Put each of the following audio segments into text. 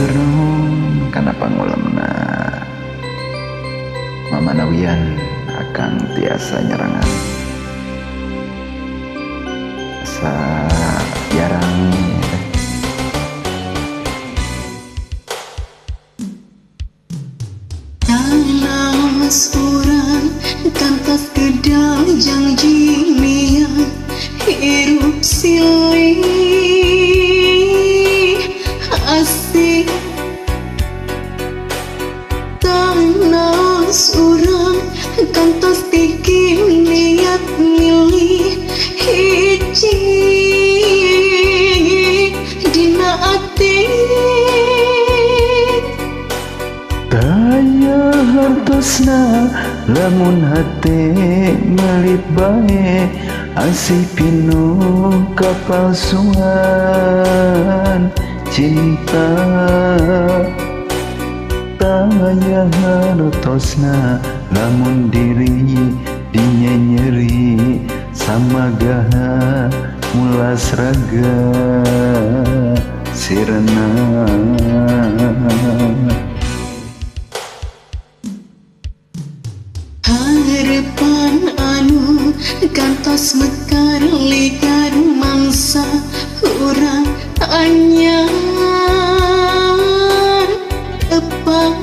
Hatur nuhun kana pangulemna. Mamanawian akang tiasa nyerangan. Asa jarang ya. Tanas urang kantos kedang janji niat hirup silih asih. Tanas urang kantos tikin niat milih hiji dina ati. Daya hartosna lamun hate melit bae asih pinuh kapalsuan cinta. Daya hartosna lamun diri dinyenyeri samagaha mulas raga sirna. Harapan anu kantos mekar ligar mangsa urang anyar epang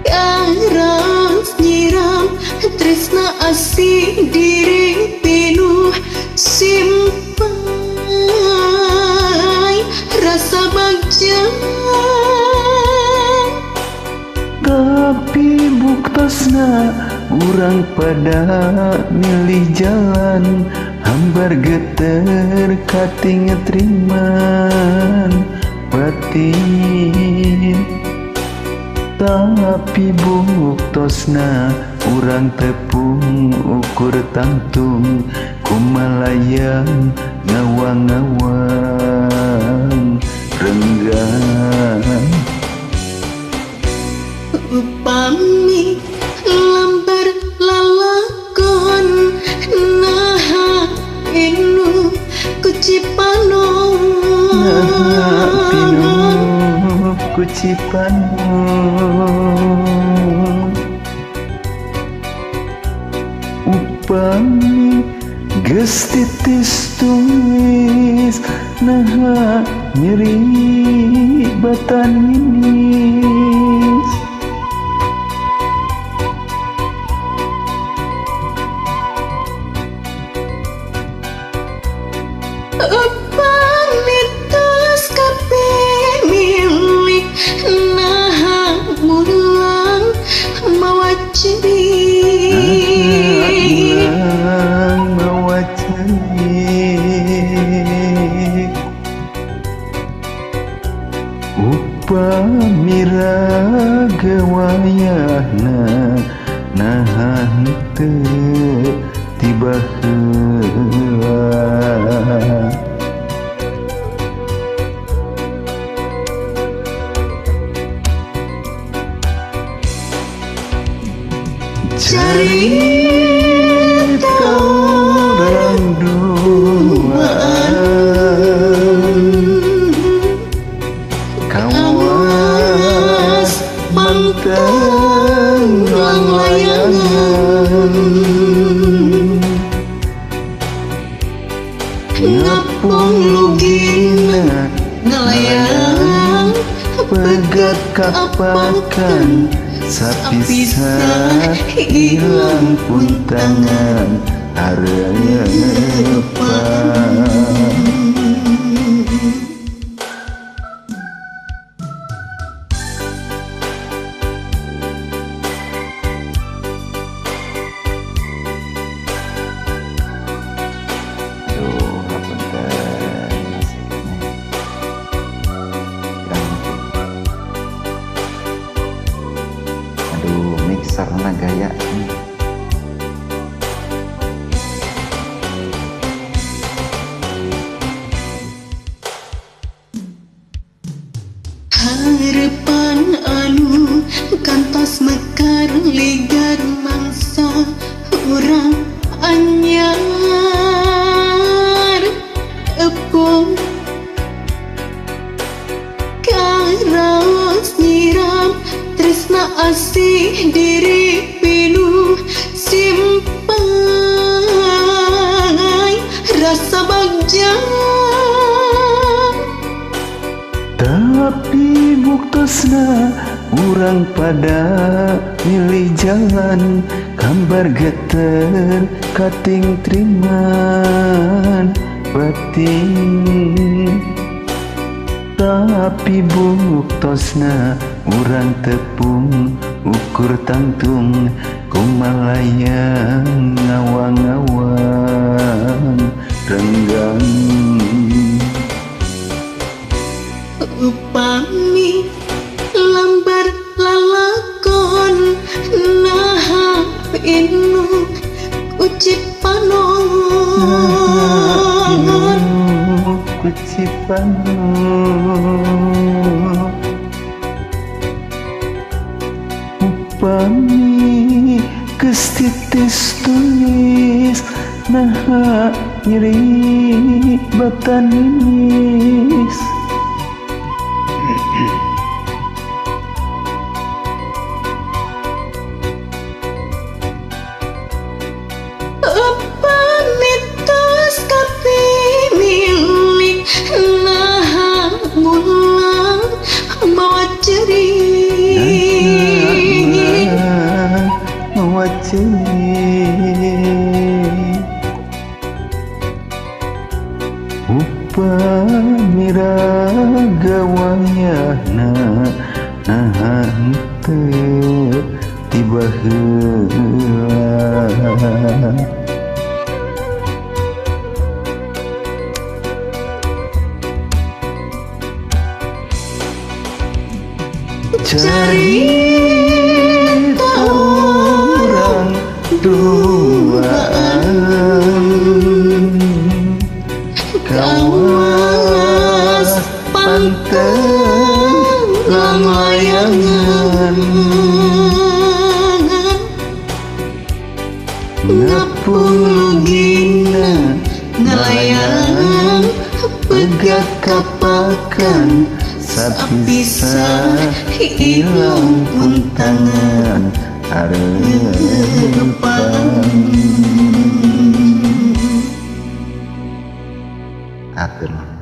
karas nyiram tresna asih diri pinuh simpai rasa bagja. Tapi buktosna urang pada milih jalan hambar geter kating triman batin. Tapi buktosna urang tepung ukur tangtung kumalayang ngawang-ngawang renggang. Upami lambar lalakon naha inu kucipanon, naha pinuh kucipanon. Upami geus titis tulis naha nyeri batan ninis. Upami tos kabeh milik naha mulang mawa ciri, naha mulang mawa ciri. Upami raga wayahna naha henteu tiba heula. Cerita orang duaan kawas manteng layangan ngapung lugina ngalayang pegat kapakan sapisah hilang pun tangan harepan. Aduh, hapunten masih keneh. Aduh, mixerna gaya. Harapan anu kantos mekar ligar mangsa urang anyar epung. Urang pada milih jalan kambar geter kating triman batin. Tapi buktosna urang tepung ukur tangtung kumalayang ngawang-ngawang renggang. Upami lambar lalakon naha pinu kucipanon. Kucipanon. Upami geus titis tulis naha nyeri batan nimis. Upami tos kapimilih naha mulang mawa ceurik. Mawa ceurik. Upami raga wayahna naha henteu tiba heula. Cerita urang duaan kawas panteng langlayangan. Ngapung lugina ngalayang pegat kapakan sapisa hilang pun tangan arepan. Atur.